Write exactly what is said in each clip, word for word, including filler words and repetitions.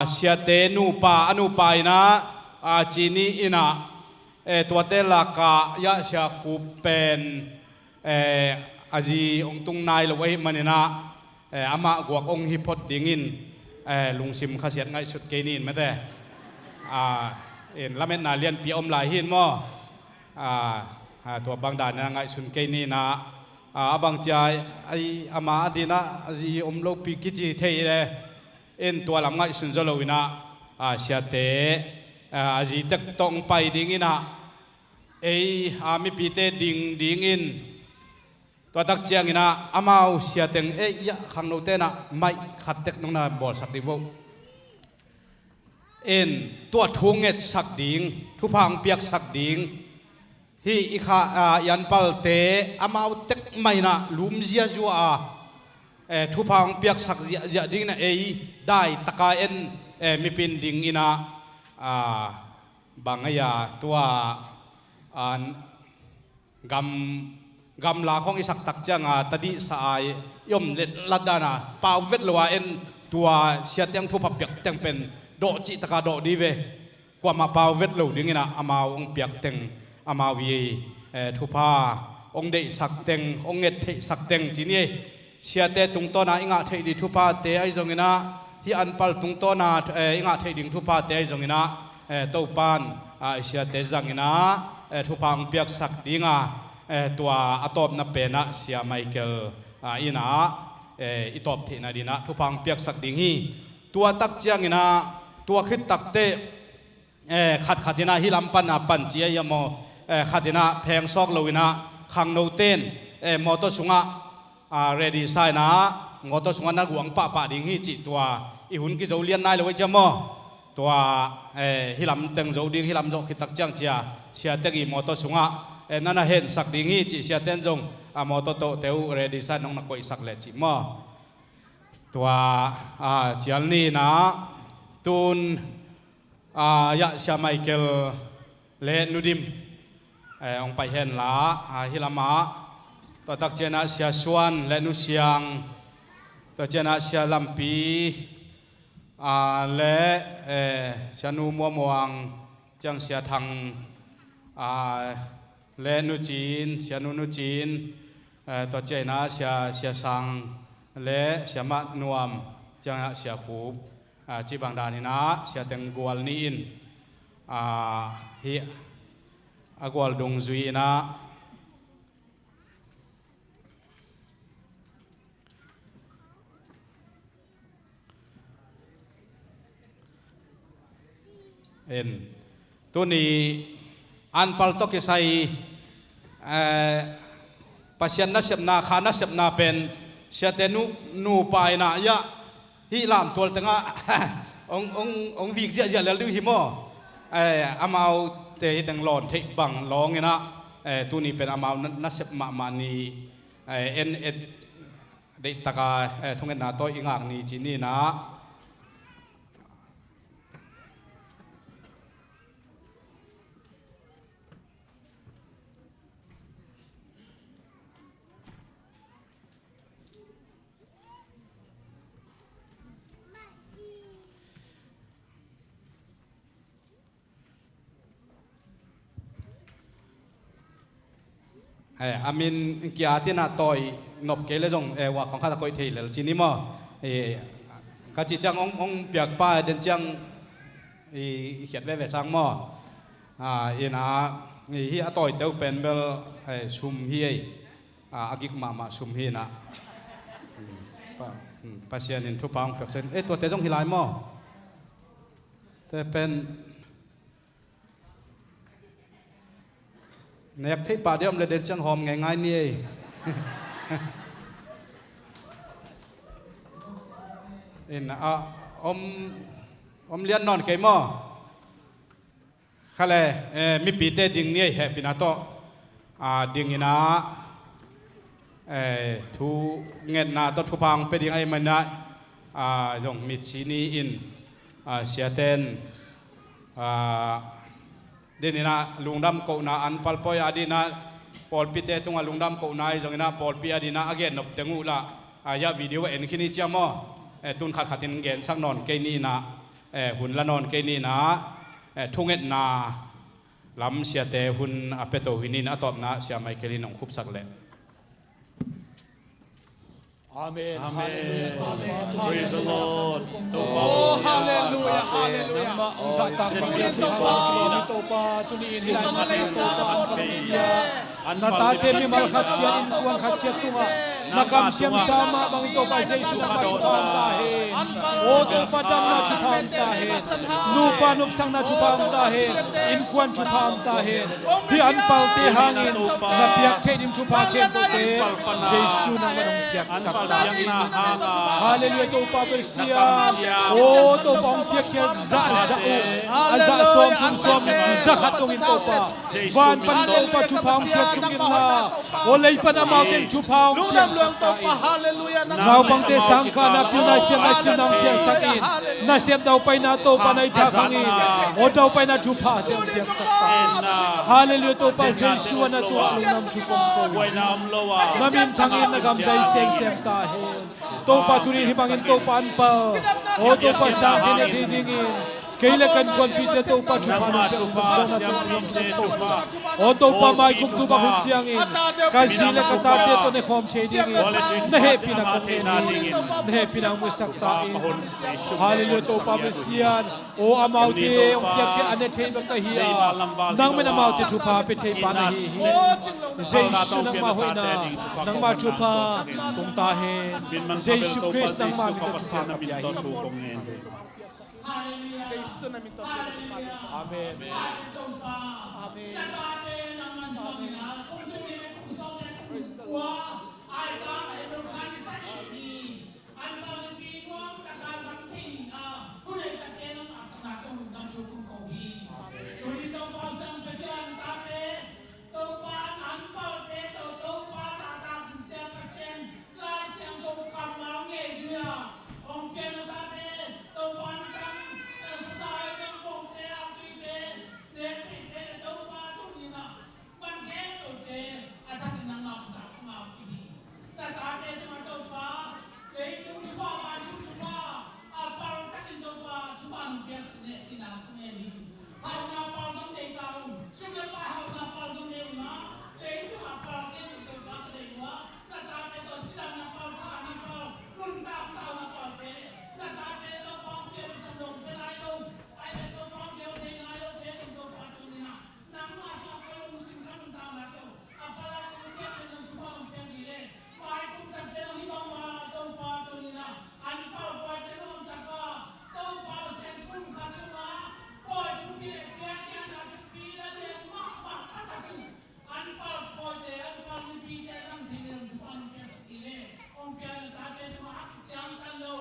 siate nupa, a nupa in ah, a, ci ni in ah, eh, tuate lakah Yah Sia Khup pen, eh, a zi hong tung nai lo ahih manin ah, eh, amah guak hong hi phot dingin, eh, lungsim khasiat ngaihsut kei ni in mate. A, in lametna lianpi a om lai hi in maw? A, a, tua bang danin ah ngaihsun kei ni in ah, a, a bang ci a, ai, ama adingin ah a zi om lopi kici thei le. In tua lam ngaihsun zaw lo in ah, a, siate, a, a zi tek tawh hong pai ding in ah, ei, a, mipite ding dingin, tua tak ciangin ah amau siateng, ei, Yah, khangnote in ah mic khat tek nong na bawlsak ding vo. In tua thu ngetsak ding, thupha hong piaksak ding, hih i kha, a, i anpalte amau tek mah in ah lum ziazua a, eh, thupha hong piaksak ziahziah dingin ah ei dai taka en, eh, mipi in ding in ah, a, bang ei a tua, a, gam, gamla khawng i sak tak ciang a tadihsa a i om letlat dan a pau vet lo a en, tua siate hong thupha piak teng pen dawh cih taka dawh dih ve. Kuamah pau vet lo dingin ah amau hong piak teng, amau i, eh, thupha hong deihsak teng, hong nget theihsak teng ci ni ei. Siate tungtawn a i ngah theih ding thuphate ahi zongin ah, hih anpal tungtawn a, eh, i ngah theih ding thuphate ahi zongin ah, eh, Topa'n, ah, i siate zangin ah, eh, thupha hong piaksak ding a, eh, tua a tawpna pen ah Sia Michael, ah, in ah, eh, i tawp theihna dingin ah thupha hong piaksak ding hi. Tua tak ciangin ah, tua khit takteh, eh, khatkhat in ah hih lam pan a pan ci a hi a maw, eh, khat in ah pheng sawk lo in ah khangnote in, eh, mawtaw sungah, a, ready sa in ah, mawtaw sungah na guang pahpah ding hi cih tua i hun kizo lian nai lo a hi ci a maw? Tua, eh, hih lam teng zo ding, hih lam zawh khit tak ciang ci a, siate i mawtaw sungah, eh, na na hensak ding hi cih siate in zong, a, mawtaw tawh teu ready sa in nong na koihsak leh cih maw? Tua, a, cial ni in ah, tun, a, Yah Sia Michael le Nu Dim, eh, hong pai hen la, a, hih lamah, tua tak ciang ah Sia Suan le Nu Siang, tua ciang ah Sia Lampi, a, le, eh, Sia Nu Muamuang, ciang Sia Thang, a, le Nu Cin, Sia Nu Nu Cin, eh, tua ciang ah Sia, Sia Sang le Sia Mah Nuam, ciang ah Sia Khup, a, cih bang danin ah siateng gual ni in, a, hih a gual dungzui in ah, en, tuni anpal tawh kisai, eh, Pasian nasepna, kha nasepna pen siate nu, nupa in ah, Yah, hih lamtual tengah hong, hong, hong vik ziahziah lel ding uh hi maw? Eh, amaute hih teng lawn theih bang lawng in ah, eh, tuni pen amau na, nasep mahmah ni, eh, en et deih taka, eh, thungetna tawh i ngak ni ci ni in ah. Eh, a min kia tin a tawi nop kei le zong, eh, wa khong khat a koih thei lel ci ni maw? Eh, ka ci ciang hong, hong piakpa den ciang i, i khiat veve sang maw? Ah, in a, i, hi a tawi teu pen bel, eh, sum hi ei. Ah, a gik mahmah sum hi in a. Hmm, pa, hmm, Pasian in thupha hong piak sen. Eh, tuate zong hi lai maw? Te pen nek theih pah dia om le den ciang hawm ngeingai ni ei. In a om, om lian nawn kei maw? Kha le, eh, mipite ding ni ei hehpihna tawh. Ah, ding in a, eh, thu ngetna tawh thupha hong pia ding ahih manin a, ah, zong mitsi ni in, ah, siaten, ah, din in a lungdam kohna an palpawi a din a pawlpite tungah lungdam kohna i zong in a pawlpi a din a a gen nop teng uh lah, ah, ya video a en khin i ciam aw, eh, tun khat khat in gensak nawn kei ni in a, Eh, hun la nawn kei ni in ah, eh, thungetna lam siate hun a pia to hi ni in, a tawpna Sia Michael in hong khupsak leh. Amen. Amen. Hallelujah. Praise the Lord. Oh, hallelujah, hallelujah. Nangmah hong zahtak bang in Topa, tuni in hih lai Topa, na tate mimal khat ciat, innkuan khat ciat tungah na kamsiam sa mah bangin Topa Jesu nangmah thupha hong ta hen. Aw Topa, damna thupha hong ta hen. Nupa nopsakna thupha hong ta hen. Innkuan thupha hong ta hen. Hih an palte hangin na piak theih ding thupha khempeuhte Jesu nangmah hong piaksak ta in. Hallelujah, Topa Pasian. Aw Topa, hong piakkhiat zahzah uh, a zah sawm, thum sawm, za khat dongin Topa, van pan Topa thupha hong piak suk inla, aw lei pan amaute in thupha hong piaksak ta in. Naupangte sangkahna, pilna, siatna, cihna hong piaksak in. Nasep daupaina Topa na hih thakhang in, aw daupaina thuphate hong piaksak ta in. Hallelujah, Topa Jesu, a na tungah lungdam thu kong ko. Na minthang in, na gam zai semsem ta hen. Topa, tuni in hih bangin Topa an pal, aw Topa, sang thei na thei dingin, kei le ka innkuanpihte Topa thupha nong piak, aw Topa, maikum tu bang hun ciangin ka zi le ka tate tawh ne khawm thei dingin na hehpihna kong ngen hi. Na hehpihna hong musak ta in. Hallelujah, Topa Pasian. Aw amaute hong piakkhiat a ne thei bek ka hi a, nangmah in amaute thupha pia thei pa na hi hi. Jesu nangmah hoihna, nangmah thupha tung ta hen. Jesu Khrist nangmah min tawh thupha ka pia hi. Amen. Amen. Praise the Lord. Van khempeuhte a thakin nangmah hong dak, nangmah hong pi hi. Na tate tungah Topa, leitung thupha, vancung thupha a paltakin Topa thupha nong piaksak leh tina kong ngen hi. Hauhna pal zong nei ta ung, sum le pai hauhna pal zong nei ung a, leitung a pal khempeuh Topa ka deih uh a, na tate tawh cidamna pal, thahna pal, nuntak sauna palte, na tate Topa hong piak uh tam lo, pia nai lo, ai le Topa hong piak uh thei nai lo, pia in Topa tuni-in ah. Nangmah sungah ka lungsim ka nuntakna tawh a pal a kong piak le nong thupha hong piak dih leh, maikum tak ciang hih bangmah Topa tuni-in ah an pal pawite nuamtak a, Topa Pasian, kum khat sungah pawi thupi le piakkhiatna thupi la lian mahmah ka zat uh an pal pawite, an pal mipite zang thei le nong thupha hong piaksak dih leh, hong piak na tate tungah a kiciamtan lo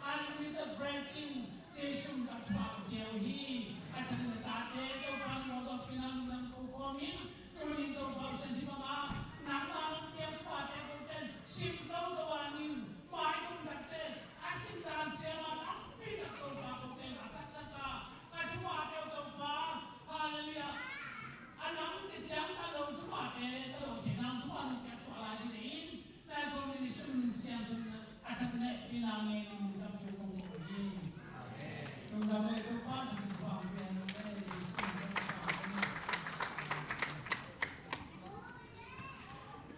unlimited blessing Jesu min tawh thupha ka pia uh hi. A thakin na tate Topa nang mawtaw pina lungdam ko kawmin, tunin Topa Pasian, hih bangah nangmah nong piak thupate koten sim toto a ning, maikum takteh a simdan siama tampi tak Topa koten a taktak a ka thupate uh Topa, hallelujah, a nam kiciamtan lo thupate ka lo thei nang thupha nong piak thupha lai ding in.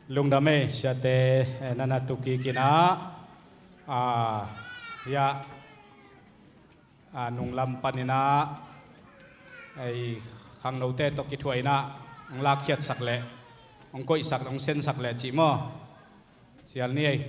Lungdam ei, siate, eh, na na tu kik in ah, ah, ya, ah, nunglam panin ah, ei, khangnote tawh kithuah in ah, hong lakkhiatsak leh, hong koihsak, hong sensak leh cih maw? Sial ni ei.